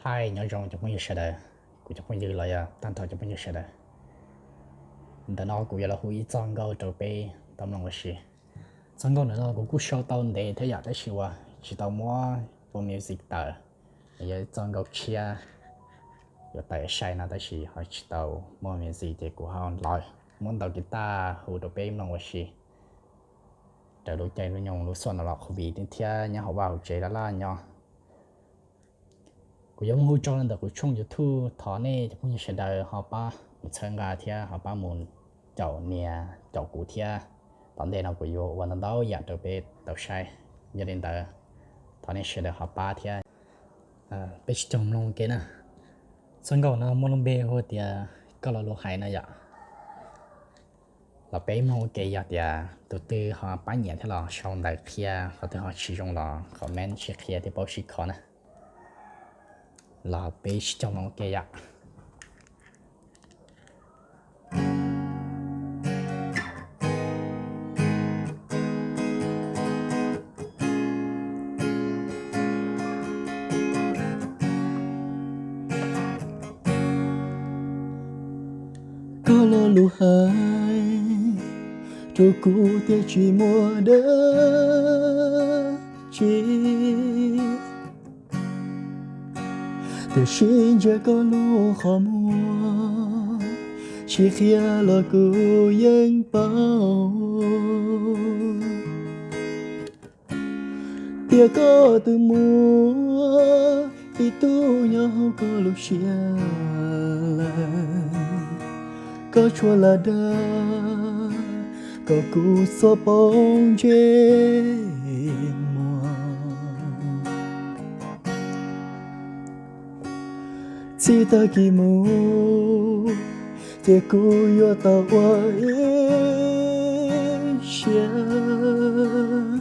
Hi, nyob zoo cov phooj ywg sawv daws, kuv cov phooj ywg los yog tag nrho cov phooj ywg sawv daws. Ntawm no kuv yuav los hu ib txoj nkauj rau peb tau mloog ua si. Txoj nkauj ntawm no kuv kuj sau tau ntev thiab yom, tab sis uas tsis tau muab ua music tawm. Yog ib txoj nkauj tshiab yuav tawm sai no tab sis ho tsis tau muaj music ces kuv ho los muab ntaus guitar hu rau peb mloog ua si. Raws lub caij lub nyoog lub xyoo no los covid thiab nyob hauv vaj hauv tsev laj laj nyob. Kuv yuav mus hu tso ntawm kuv tshooj YouTube, thov nej cov phooj ywg sawv daws ho pab mus txhawb nqa thiab ho pab mus caum nias caum kuv thiab. Tom ntej no kuv yuav ua ntau ntau yam rau peb tau saib, yog li ntawd thov nej sawv daws ho pab thiab. Peb sib koom mloog ua ke na. Txoj nkauj no muaj lub npe hu tias Koj Lo Lus Hais no yom. Los peb mloog ua ke, yog tias tus twg ho pab nyiam thiab los sau ntawv qhia, qhov twg ho tsis zoo los comment sib qhia thiab paub sib kho na. Los peb sib koom mloog ua ke yom. Koj lo lus hais rau kuv tias tsis muaj dab tsi, tiam sis ntsia koj lub qhov muag, tsis qhia los kuv yeej paub tias koj twb muaj ib tug nyob hauv koj lub siab lawm. Koj tshuav lam dag kom kuv txhob poob ntsej muag. Txij tag kis mus ces kuv yuav tau ua ib siab,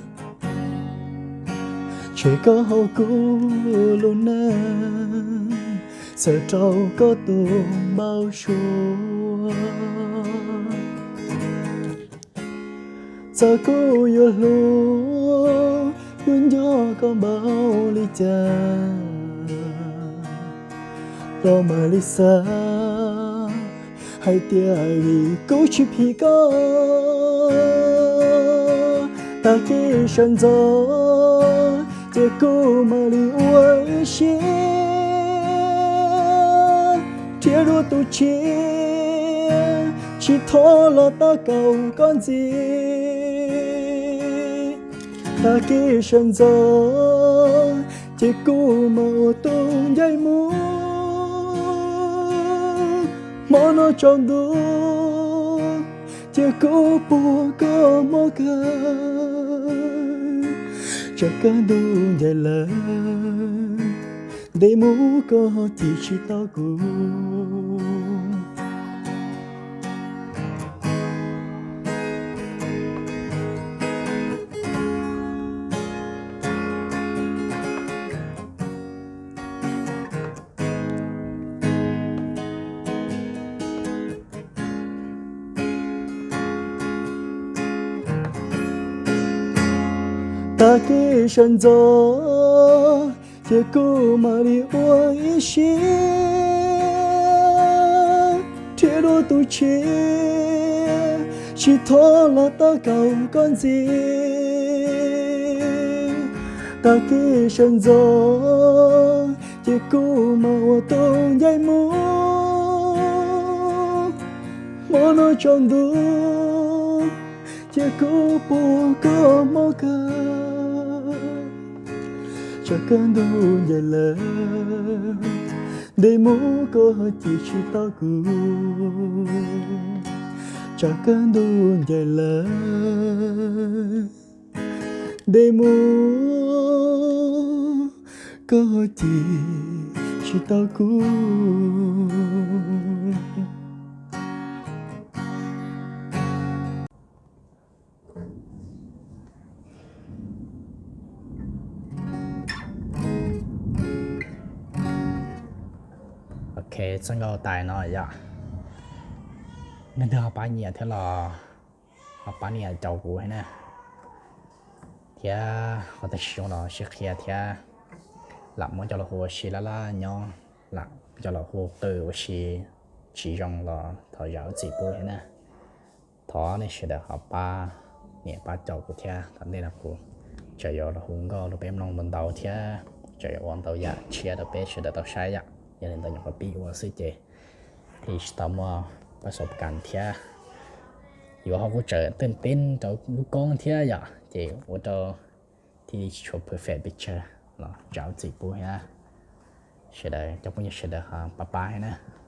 tshem koj hauv kuv lub neej, txawm raug koj tus npau suav. Txawm kuv yuav hlub, yuav nco koj npaum li cas, los mam li xav hais tias vim kuv tsis phim koj. Tag kis sawv ntxov ces kuv mam li ua ib siab, nrhiav dua tus tshiab, tsis thov los tab kaum koj ntxiv. Tag kis sawv ntxov ces kuv mam ua tus ncaim mus. Hmo no tsaus ntuj ces kuv puag koj mob kawg, tsam kaj ntug ncaim lawm, ntev mus koj ho cim tsis tau kuv. Tag kis sawv ntxov ces kuv mam li ua ib siab, nrhiav dua tus tshiab, tsis thov los tab kaum koj ntxiv. Tag kis sawv ntxov ces kuv mam ua tus ncaim mus. Hmo no tsaus ntuj ces kuv puag koj mob kawg, tsam kaj ntug ncaim lawm, ntev mus koj ho cim tsis tau kuv. Tsam kaj ntug ncaim lawm, ntev mus koj ho cim tsis tau kuv. Ok, txoj nkauj tas no yom. Leej twg ho pab nyiam thiab los ho pab nias caum kuv thiab na, thiab ho tsis zoo los sib qhia thiab. lam muab coj los hu ua si laj laj nyob, lam coj los hu qw ua si tsis zoo los thov zam lub txim pub thiab na. Thov nej sawv daws ho pab niam pab caum kuv thiab, tom ntej no kuv tseem yuav los hu nkauj rau peb mloog ntau ntau thiab, tseem yuav ua ntau yam tshiab rau peb sawv daws tau saib yom. Yog li ntawd nyuam qhuav pib ua xwb ces thiaj tsis tau muaj pab xaus kas thiab, yuav ho kuj tseem tej teb rau lub koob thiab yom, ces ua rau thiaj li tsis tshua perfect pes tsawg los zam lub txim pub thiab. Sawv daws cov phooj ywg sawv daws ho pab pab thiab na.